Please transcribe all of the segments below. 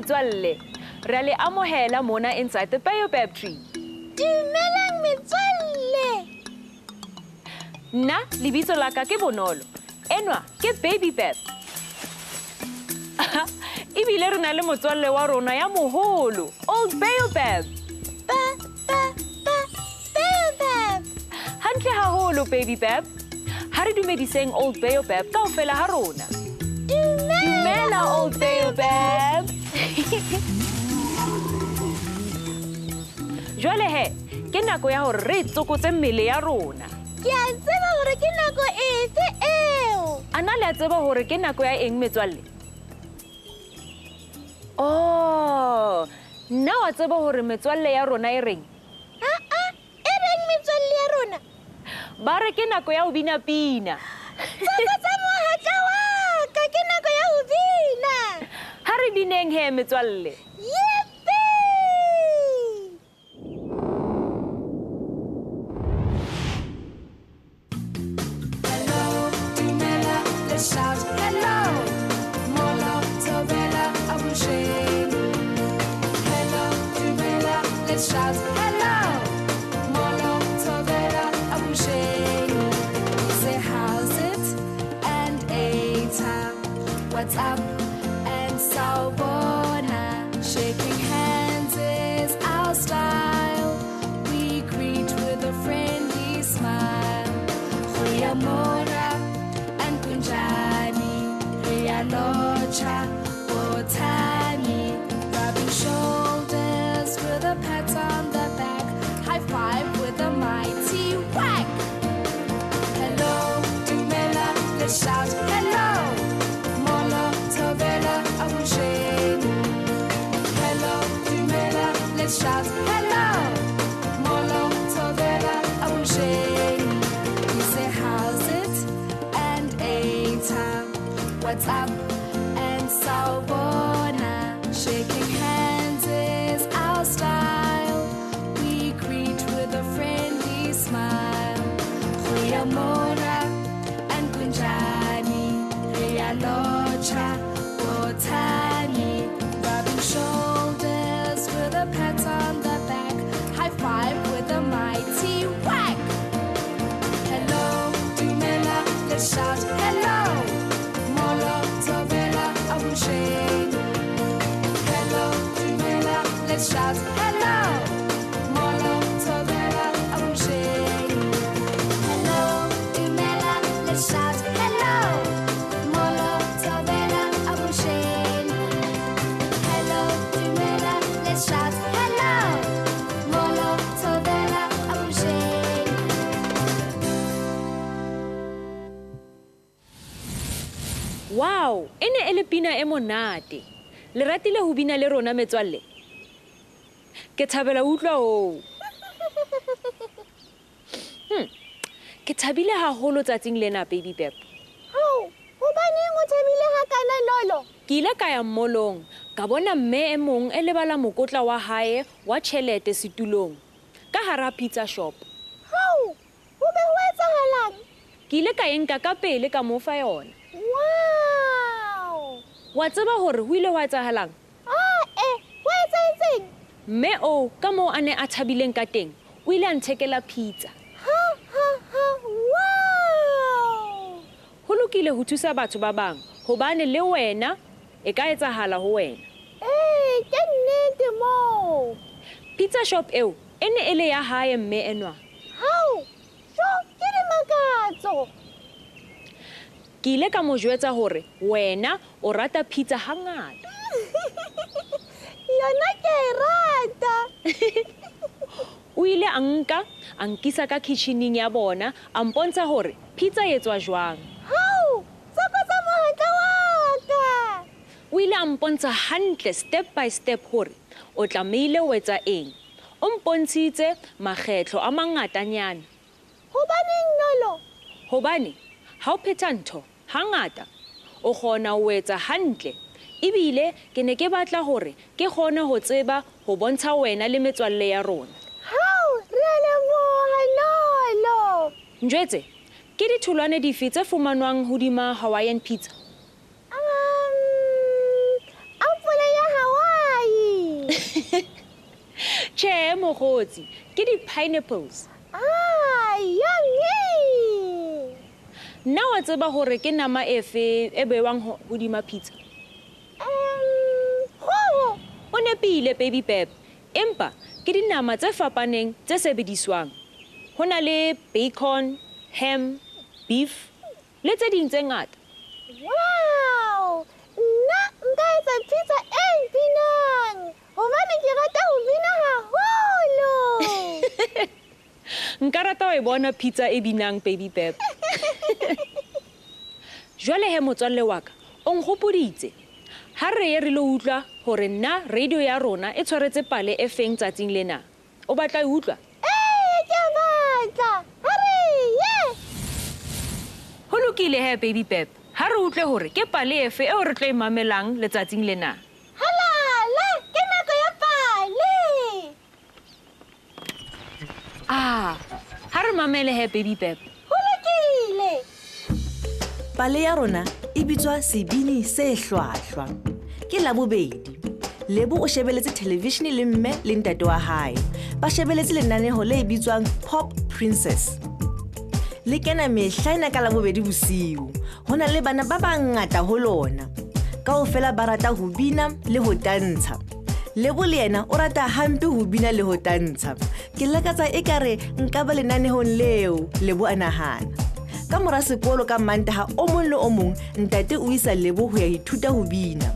metswalle. Re a le amohela mona inside the baobab tree. Dumelang metswalle. Nna lebitso la ka ke Bonolo. Enwa ke Baby Bab. Ebile re na le motswalle wa rona ya moholo, Old Baobab. Ba ba ba Baobab. Hantle haholo Baby Bab. Ha re dumediseng Old Baobab kaofela ha rona. Dumela, Dumela Old Baobab. Jwale he, ke nako ya hore re tsokotse mmele ya rona. Ke a tseba hore ke nako efe eo. A na le a tseba hore ke nako ya eng metswalle? Oh, nna wa tseba hore metswalle ya rona e reng? Ha-a, e reng metswalle ya rona? Ba re ke nako ya ho bina pina. Tsokotsa mohatla wa ka, ke nako ya ho bina. Ha re bineng he metswalle. Yippee! Hello, dumela, let's shout hello. Molo, thobela, avuxeni. Hello, dumela, let's shout hello. Molo, thobela, avuxeni. We say how's it and eta, what's up and sawubona. Shaking hands is our style. We greet with a friendly smile. Goeiemôre and kunjani, re a lotjha, bothani. Rubbing shoulders with a pat on the back, high five with a mighty whack. Hello, dumela, let's shout hello. Molo, thobela, avuxeni. Hello, dumela, let's shout hello. Molo, thobela, avuxeni. We say how's it and eta, what's up and sawubona. Shaking hands is our style. We greet with a friendly smile. Goeiemôre and kunjani, re a lotjha, bothani. Rubbing shoulders with a pat on the back, high five with a mighty whack. Hello, dumela, let's shout hello. Molo, thobela, avuxeni. Hello, dumela, let's shout hello. Molo, thobela, avuxeni. Hello, dumela, let's shout hello. Molo, thobela, avuxeni. Hello, dumela, let's shout hello. Molo, thobela, avuxeni. Wow, e ne e le pina e monate. Le ratile ho bina le rona metswalle? Ke thabela ho utlwa hoo. Ke thabile haholo tsatsing lena Baby Bab. Hao, hobaneng o thabile hakana Lolo? Ke ile ka ya mall-ong, ka bona mme e mong e lebala mokotla wa hae wa tjhelete setulong ka hara pizza shop. Hao, ho be ho etsahalang? Ke ile ka e nka ka pele ka mo fa yona. Wow! Wa tseba hore ho ile hwa etsahalang? Ah, ho etsahetseng? Mme oo ka moo a ne a thabileng ka teng, o ile a nthekela pizza. Ha ha ha, wow! Ho lokile ho thusa batho ba bang, hobane le wena e ka etsahala ho wena. Ee, ke nnete moo. Pizza shop eo e ne e le ya hae mme enwa. Hao, jo ke dimakatso. Ke ile ka mo jwetsa hore wena o rata pizza hangata. Yona ke e rata. O ile a nka, a nkisa ka kitchening ya bona, a mpontsha hore pizza e etswa jwang. Hao, tsokotsa mohatla wa ka. O ile a mpontsha hantle step by step hore o tlamehile ho etsa eng. O mpontshitse makgetlo a mangatanyana. Hobaneng Lolo? Hobane ha o phetha ntho hangata o kgona ho etsa hantle. Ebile ke ne ke batla hore ke kgone ho tseba ho bontsha wena le metswalle ya rona. Hao, re a leboha Lolo. Njwetse, ke ditholwana dife tse fumanwang hodima Hawaiian pizza? Apole ya Hawaii. mokgotsi, ke di-pineapples. Ah, yummy! Nna wa tseba hore ke nama efe e bewang hodima pizza? Kgoho. O nepile, Baby Pep. Empa ke dinama tse fapaneng tse sebediswang. Ho na le bacon, ham, beef le tse ding tse ngata. Wow! Nna nka etsa pizza e binang hobane ke rata ho bina haholo. Nka rata ho e bona pizza e binang, Baby Pep. Jwale he motswalle wa ka, o nkgopoditse. Ha re ye re lo utlwa hore nna radio ya rona e tshwaretse pale e feng tsatsing lena. O batla e utlwa? Ee, ke a batla. Ha re ye. Ho lokile he, Baby Pep. Ha re utlwe hore ke pale efe eo re tlo e mamelang letsatsing lena. Halala, ke nako ya pale. Ah, ha re mamele he, Baby Pep. Ho lokile. Pale ya rona e bitswa Sebini se Hlwahlwa. Ke Labobedi. Lebo o shebeletse televishene le mme le ntate wa hae. Ba shebeletse lenaneho le bitswang Pop Princess. Le kena mehla ena ka Labobedi bosiu. Ho na le bana ba bangata ho lona. Kaofela ba rata ho bina le ho tantsha. Lebo le yena o rata hampe ho bina le ho tantsha. Ke lakatsa ekare nka ba lenanehong leo, Lebo a nahana. Ka mora sekolo ka Mantaha o mong le o mong, ntate o isa Lebo ho ya ithuta ho bina.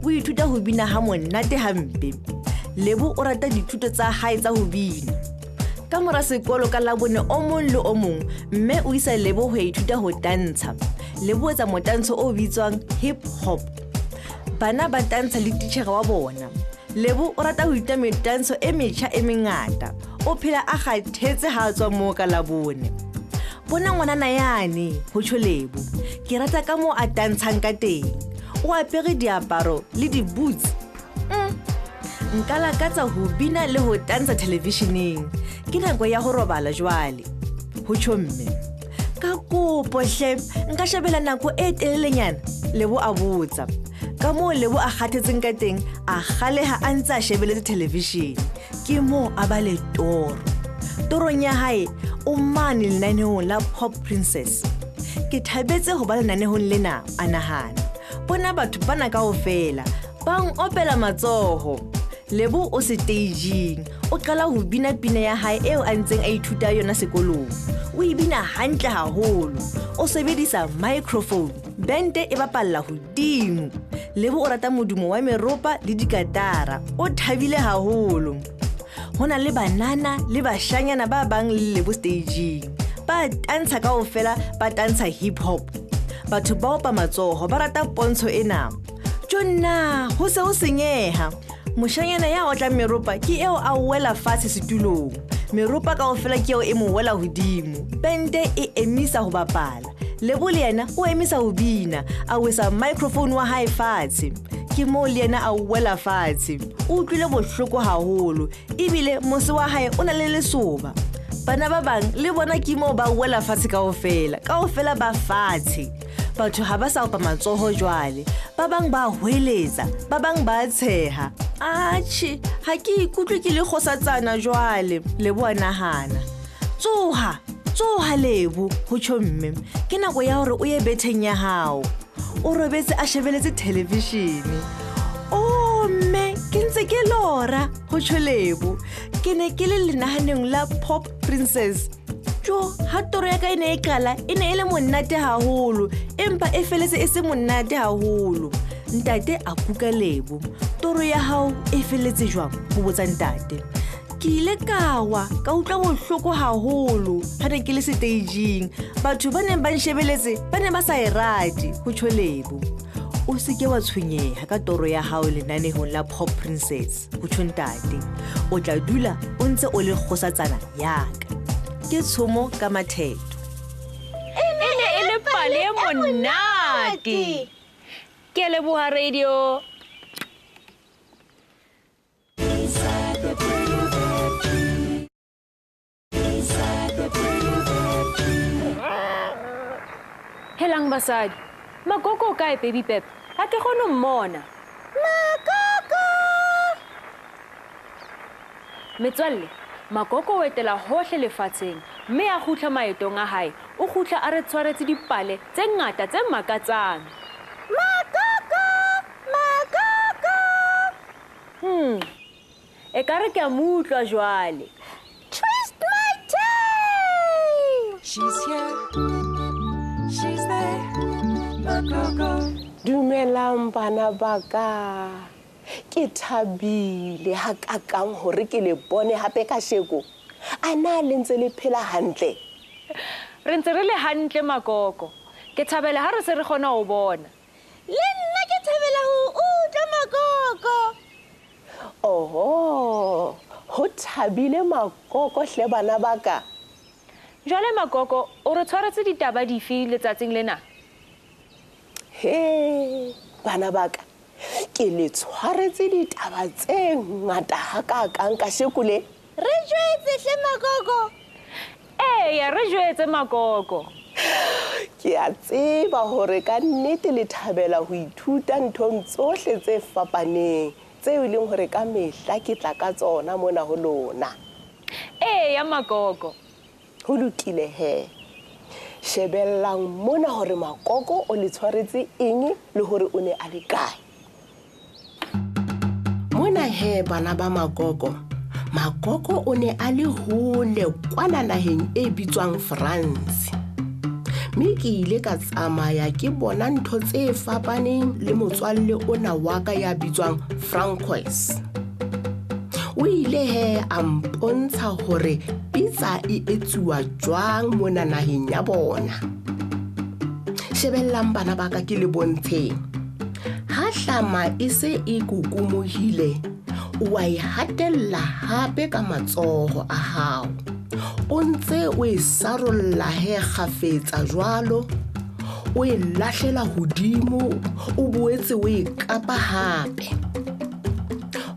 O ithuta ho bina ha monate hampe. Lebo o rata dithuto tsa hae tsa ho bina. Ka mora sekolo ka Labone o mong le o mong, mme o isa Lebo ho ya ithuta ho tantsha. Lebo o etsa motantsho o bitswang hip hop. Bana ba tantsha le titjhere wa bona. Lebo o rata ho ithuta metantsho e metjha e mengata. O phela a kgathetse ha a tswa moo ka Labone. Bona ngwanana yane, ho tjho Lebo. Ke rata ka moo a tantshang ka teng. O apere diaparo le di-boots. Nka lakatsa ho bina le ho tantsha televisheneng. Ke nako ya ho robala jwale, ho tjho mme. Ka kopo hle, nka shebela nako e telelenyana, Lebo a botsa. Ka moo Lebo a kgathetseng ka teng, a kgaleha a ntse a shebeletse televishene. Ke moo a ba le toro. Torong ya hae, o mane lenanehong la Pop Princess. Ke thabetse ho ba lenanehong lena, a nahana. Bona batho bana kaofela, ba opela matsoho. Lebo o setejing, o qala ho bina pina ya hae eo a ntseng a ithuta yona sekolong. O e bina hantle haholo. O sebedisa microphone. Bente e bapalla hodimo. Lebo o rata modumo wa meropa le dikatara. O thabile haholo. Ho na le banana le bashanyana ba bang le Lebo staging. Ba tantsha kaofela, ba tantsha hip hop. Batho ba opa matsoho, ba rata pontsho ena. Tjonna, ho se ho senyeha. Moshanyana ya otlang meropa ke eo a wela fatshe setulong. Meropa kaofela ke eo e mo wela hodimo. Bente e emisa ho bapala. Lebo le yena o emisa ho bina, a wesa microphone wa hae fatshe. Ke moo le yena a wela fatshe. O utlwile bohloko haholo, ebile mose wa hae o na le lesoba. Bana ba bang le bona ke moo ba wela fatshe kaofela, kaofela ba fatshe. Batho ha ba sa opa matsoho jwale. Ba bang ba hweletsa, ba bang ba tsheha. Atjhe, ha ke ikutlwe ke le kgosatsana jwale, Lebo a nahana. Tsoha, tsoha Lebo, ho tjho mme. Ke nako ya hore o ye betheng ya hao. O robetse a shebeletse televishene. Oh mme, ke ntse ke lora, ho tjho Lebo. Ke ne ke le lenahaneng la Pop Princess. Jo, ha toro ya ka e ne e qala, e ne e le monate haholo, empa e feletse e se monate haholo. Ntate a kuka Lebo. Toro ya hao e feletse jwang? Ho botsa ntate. Ke ile ka wa, ka utlwa bohloko haholo ha ne ke le staging. Batho ba neng ba nshebeletse ba ne ba sa e rate, ho tjho Lebo. O se ke wa tshwenyeha ka toro ya hao lenanehong la Pop Princess, ho tjho ntate. O tla dula o ntse o le kgosatsana ya ka. Ke tshomo ka mathetho. E ne e le pale e monate. Ke leboha radio. Helang basadi, Makoko o kae, Baby Pep? Ha ke kgone ho mmona. Makoko! Metswalle, Makoko o etela hohle lefatsheng mme a kgutla maetong a hae, o kgutla a re tshwaretse dipale tse ngata tse makatsang. Makoko! Makoko! Ekare ke a mo utlwa jwale. Twist my tail! She's here, she's there, Makoko. Dumelang bana ba ka. Ke thabile hakakang hore ke le bone hape kasheko. A na le ntse le phela hantle? Re ntse re le hantle Makoko. Ke thabela ha re se re kgona ho bona. Le nna ke thabela ho utlwa Makoko. Oho, ho thabile Makoko hle bana ba ka. Jwale Makoko, o re tshwaretse ditaba dife letsatsing lena? He, bana ba ka, ke le tshwaretse ditaba tse ngata hakakang kasheko le. Re jwetse hle Makoko. Eya, re jwetse Makoko. Ke a tseba hore ka nnete le thabela ho ithuta nthong tsohle tse fapaneng tseo e leng hore ka mehla ke tla ka tsona mona ho lona. Eya Makoko. Ho lokile he. Shebellang mona hore Makoko o le tshwaretse eng le hore o ne a le kae. Mona he bana ba Makoko, Makoko o ne a le hole kwana naheng e bitswang France. Mme ke ile ka tsamaya ke bona ntho tse fapaneng le motswalle ona wa ka ya bitswang Francois. O ile he a mpontsha hore pitsa e etsuwa jwang mona naheng ya bona. Shebellang bana ba ka ke le bontsheng. Ha hlama e se e kukumohile, o a e hatella hape ka matsoho a hao. O ntse o e sarolla he kgafetsa jwalo, o e lahlela hodimo, o boetse o e kapa hape.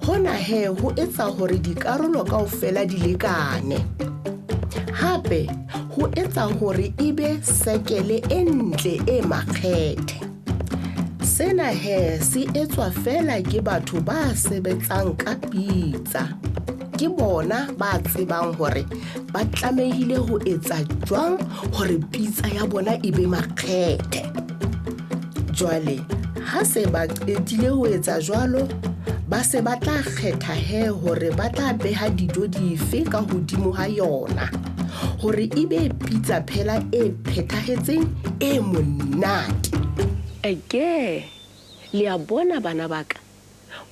Hona he ho etsa hore dikarolo kaofela di lekane. Hape ho etsa hore e be sekele e ntle e makgethe. Sena he se etswa fela ke batho ba sebetsang ka pitsa. Ke bona ba tsebang hore ba tlamehile ho etsa jwang hore pitsa ya bona e be makgethe. Jwale ha se ba qetile ho etsa jwalo, ba se ba tla kgetha he hore ba tla beha dijo dife ka hodimo ha yona, hore e be pitsa phela e phethahetseng e monate. Eke, le a bona bana ba ka,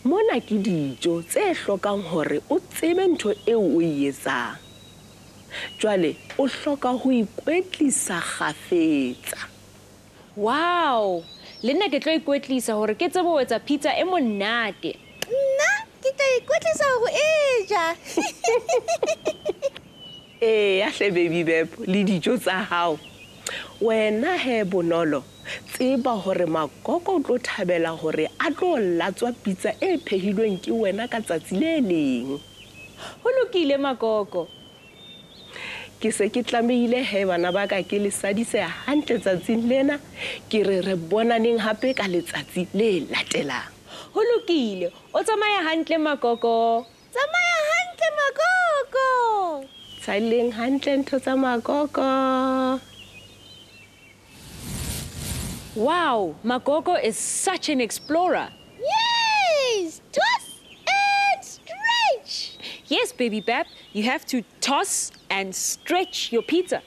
mona ke dijo tse hlokang hore o tsebe ntho eo o e etsang. Jwale o hloka ho ikwetlisa kgafetsa. Wow, le nna ke tlo ikwetlisa hore ke tsebe ho etsa pizza e monate. Nna ke tla ikwetlisa ho e ja. Eya hle baby Beb, le dijo tsa hao. Wena he Bonolo, tseba hore Makoko o tlo thabela hore a tlo latswa pitsa e phehilweng ke wena ka tsatsi le leng. Ho lokile Makoko. Ke se ke tlamehile he bana ba ka ke le sadise hantle tsatsing lena, ke re re bonaneng hape ka letsatsi le latelang. Ho lokile, o tsamaya hantle Makoko. Tsamaya hantle Makoko. Tsaileng hantle ntho tsa Makoko. Wow, Makoko is such an explorer. Yes, toss and stretch. Yes, baby Bab, you have to toss and stretch your pizza.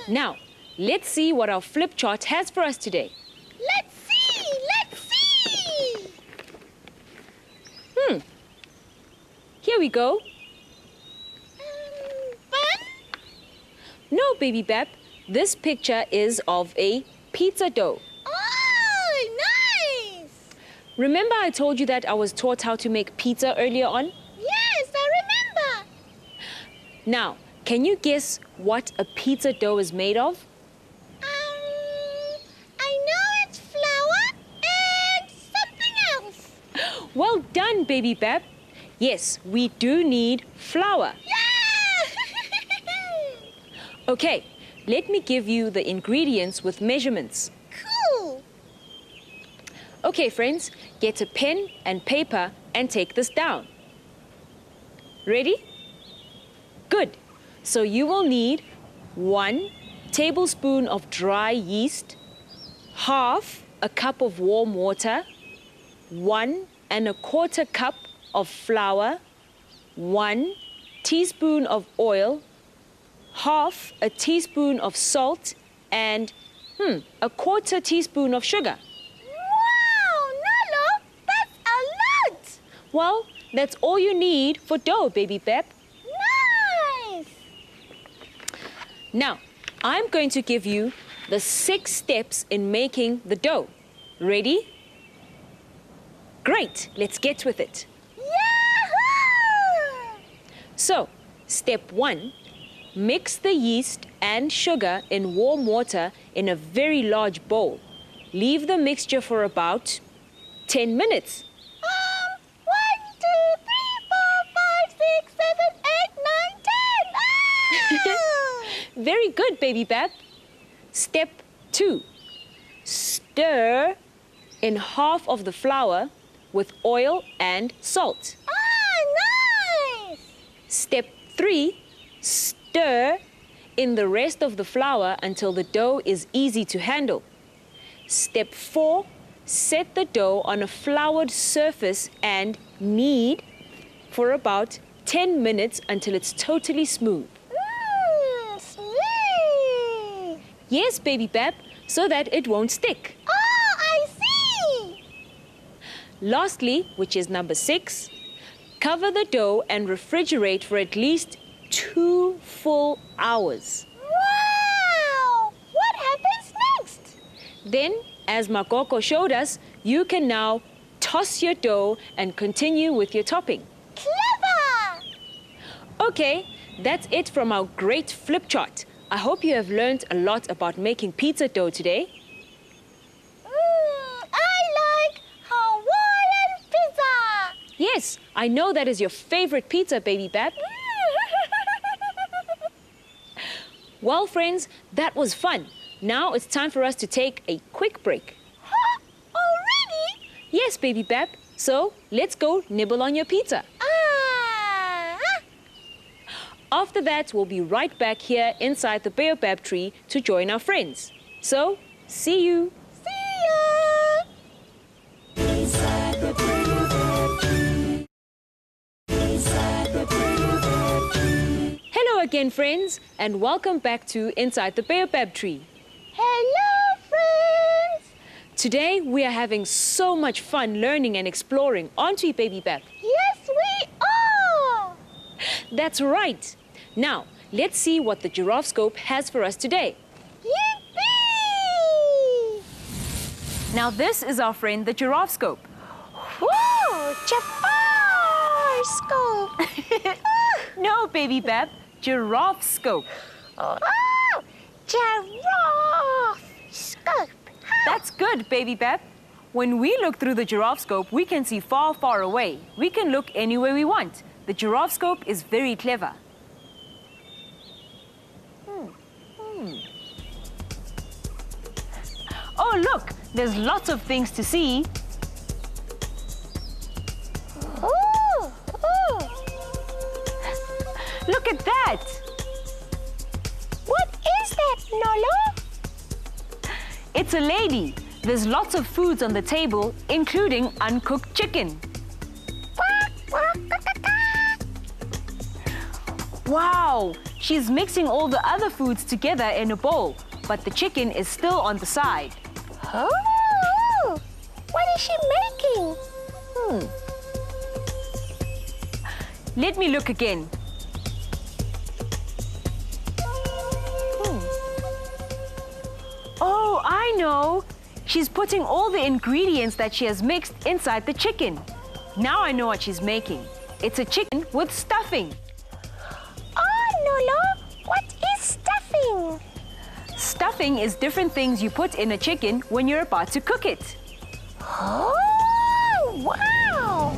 Now, let's see what our flip chart has for us today. Let's see, let's see. Here we go. Bun? No, baby Bab. This picture is of a pizza dough. Oh, nice! Remember I told you that I was taught how to make pizza earlier on? Yes, I remember. Now, can you guess what a pizza dough is made of? I know it's flour and something else. Well done, baby Bab. Yes, we do need flour. Yeah! Okay. Let me give you the ingredients with measurements. Cool! Okay, friends, get a pen and paper and take this down. Ready? Good. So you will need 1 tablespoon of dry yeast, half a cup of warm water, 1 1/4 cup of flour, 1 teaspoon of oil, half a teaspoon of salt, and a 1/4 teaspoon of sugar. Wow, Nolo, that's a lot! Well, that's all you need for dough, Baby Bep. Nice! Now, I'm going to give you the 6 steps in making the dough. Ready? Great, let's get with it. Yahoo! So, step 1, mix the yeast and sugar in warm water in a very large bowl. Leave the mixture for about 10 minutes. 1, 2, 3, 4, 5, 6, 7, 8, 9, 10. Ah! Very good, Baby Bep. Step 2, stir in half of the flour with oil and salt. Ah, nice! Step 3, stir in the rest of the flour until the dough is easy to handle. Step 4, set the dough on a floured surface and knead for about 10 minutes until it's totally smooth. Smooth! Yes, Baby Bep, so that it won't stick. Oh, I see! Lastly, which is number 6, cover the dough and refrigerate for at least 2 full hours. Wow! What happens next? Then, as Makoko showed us, you can now toss your dough and continue with your topping. Clever! Okay, that's it from our great flip chart. I hope you have learned a lot about making pizza dough today. I like Hawaiian pizza. Yes, I know that is your favorite pizza, Baby Bep. Well, friends, that was fun. Now it's time for us to take a quick break. Huh? Already? Yes, Baby Bep. So let's go nibble on your pizza. Ah! After that, we'll be right back here inside the baobab tree to join our friends. So, see you. See ya! Inside the baobab tree. Inside the baobab tree. Hello again, friends, and welcome back to Inside the Baobab Tree. Hello, friends! Today, we are having so much fun learning and exploring, aren't we, Baby Bep? Yes, we are! That's right. Now, let's see what the giraffe scope has for us today. Yippee! Now, this is our friend, the giraffe scope. Whoa, giraffe scope! No, Baby Bep, giraffe scope. Oh, giraffe scope. That's good, Baby Bep. When we look through the giraffe scope, we can see far, far away. We can look anywhere we want. The giraffe scope is very clever. Oh, look, there's lots of things to see. Ooh, ooh. Look at that. What is that, Nolo? It's a lady. There's lots of foods on the table, including uncooked chicken. Wow, she's mixing all the other foods together in a bowl, but the chicken is still on the side. Oh, what is she making? Let me look again. Oh, I know. She's putting all the ingredients that she has mixed inside the chicken. Now I know what she's making. It's a chicken with stuffing. Oh, Nolo, what is stuffing? Stuffing is different things you put in a chicken when you're about to cook it. Oh, wow!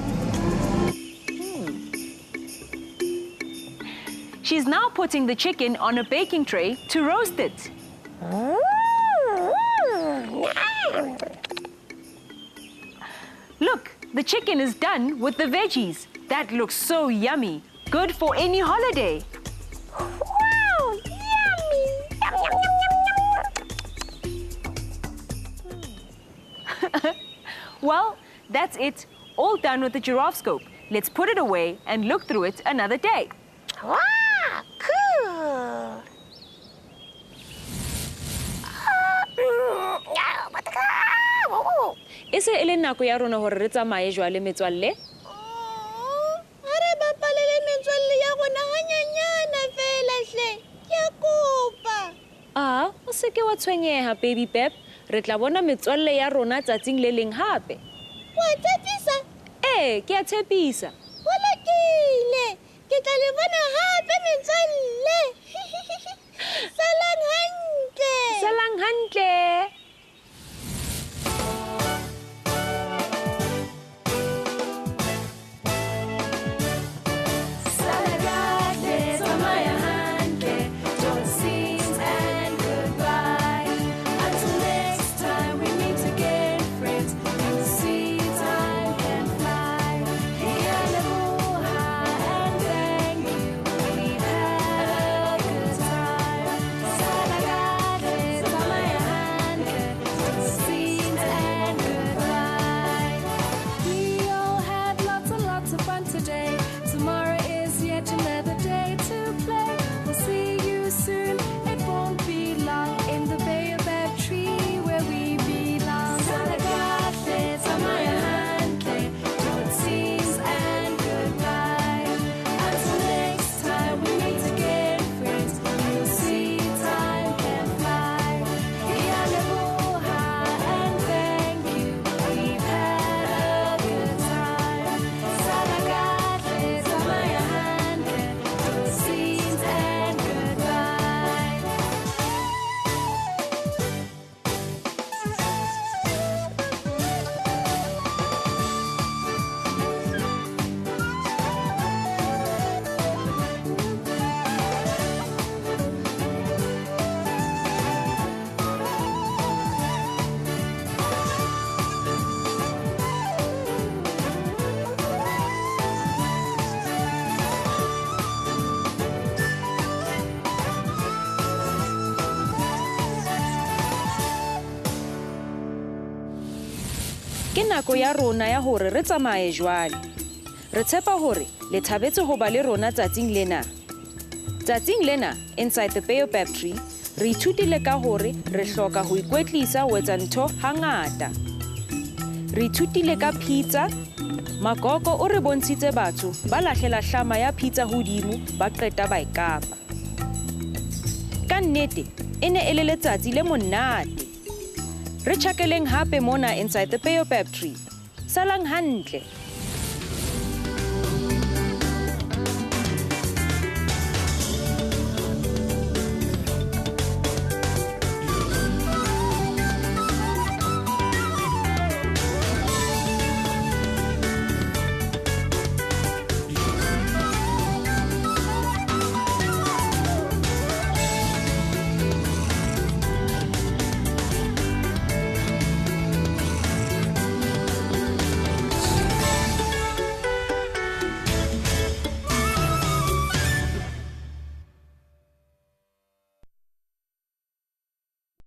She's now putting the chicken on a baking tray to roast it. Look, the chicken is done with the veggies. That looks so yummy. Good for any holiday. Wow, yummy. Yum, yum, yum, yum, yum. Well, that's it. All done with the giraffe scope. Let's put it away and look through it another day. Wow, cool. E se e le nako ya rona hore re tsamaye jwale metswalle? Ha re bapale le metswalle ya rona hanyenyana fela hle. Ke a kopa. Ah, o se ke wa tshwenyeha, Baby Pep. Re tla bona metswalle ya rona tsatsing le leng hape. Wa tshepisa? Ee, ke a tshepisa. Ho lokile. Ke tla le bona hape metswalle. Salang hantle. Salang hantle. Ke nako ya rona ya hore re tsamaye jwale. Re tshepa hore le thabetse ho ba le rona tsatsing lena. Tsatsing lena, Inside the Baobab Tree, re ithutile ka hore re hloka ho ikwetlisa ho etsa ntho hangata. Re ithutile ka pizza. Makoko o re bontshitse batho ba lahlela hlama ya pizza hodimo ba qeta ba e kapa. Ka nnete, e ne e le letsatsi le monate. Re tjhakeleng hape mona Inside the Baobab Tree. Salang hantle.